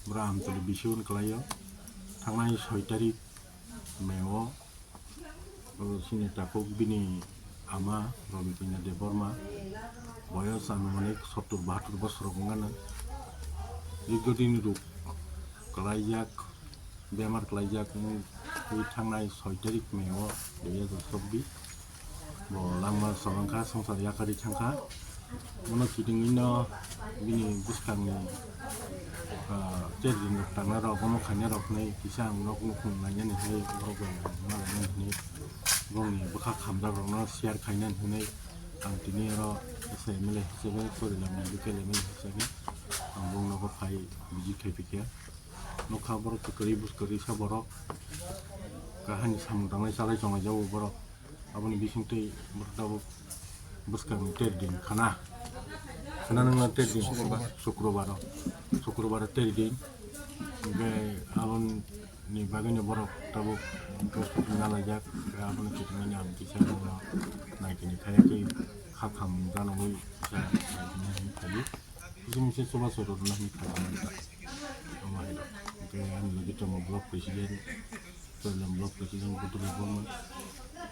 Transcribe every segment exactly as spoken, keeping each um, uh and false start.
Bwrwi Amtwlwi bisi hwn kwlaio. Thangnai soi tarik May o, o, chini takhuk bini ama Rabi Kanya Debbarma, boyos anumanik sottur bahattur bosor wngmano. Dirghodin rok kwlaijak, bemar kwlaijak wngwi thangnai soi tarik May o dui hajar chobbish. Bo langma cholong kha, swngchar yakarwi thang kha. Bono kitingwino bini bwskangni, ah, cherjin rok tangnai rok, bono khainai rok hwnwi kisa ang nok nukhung nainani hai borok bai malainani hwnwi bongni bwkha khamjak rokno share khainani hwnwi ang tini oro S M L A hisabe, Korilam ni local M L A hisabe ang bongno bo phai visit khai phikha. Nokha borok kwrwi bwskwrwi sa borok. Kahani samung tangnai chalai chonglai jago borok. Aboni bisingtwi borok tabuk bwskangni ter din khana. Khana nangna ter din. Sukrobar. Sukrobar o. Sukrobar o ter din. Hingke aboni bagwino borok tabuk prostuti nalaijak. Aboni kitingmani ang kisa borokno naikini khayakhe kha kham janogwi kisa naikini hinwi phaio. Kisa misa chubachu rwna hinwi phaio. Omo hai rok. Hingke ani logi tongo block president, Choilam block president Buddha Debbarma,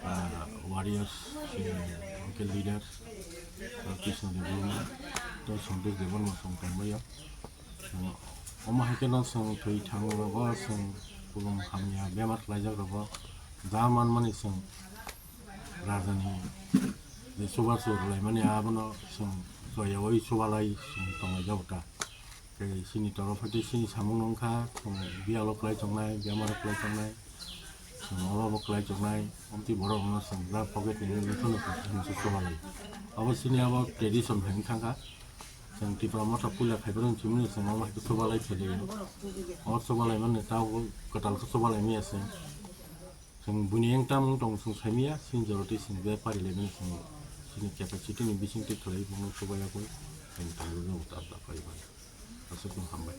ah, warriors, eh, local leader, ah, Krishna Debbarma, tei Santosh Debbarma song tongbaio. Omo hai kheno chwng thwi thang rogo, chwng kubun hamya bemar khlaijak rogo, ja manmani chwng rajani je chubachu rwlaimani abono chwng choyaui chubalai chwng tonglaijak ta. Tei chini torof hai tei chini samung nung kha, chwng biyalo kwlai chongnai, biyamaro kwlai chongnai, chwng obo bo kwlai chongnai, omtwi borok no chwng ja pocket ni nungwi phano chwng se chubalai. Abo chini abo tradition hai wng thang kha. Chwng Tipra Motha puila khai phano chimni chwng omo hai khe chubalai phelaio. O chubalai mani ta kwtal khe chubalai maya se. Chwng buini yang tam wng tong chwng saimaya, chini jora tei chwng bepari laimani chwng chini capacity ni bising twi khlai bono chubaiyagwi chwng tangwi no ta ta phai mani. Aswk no hambai.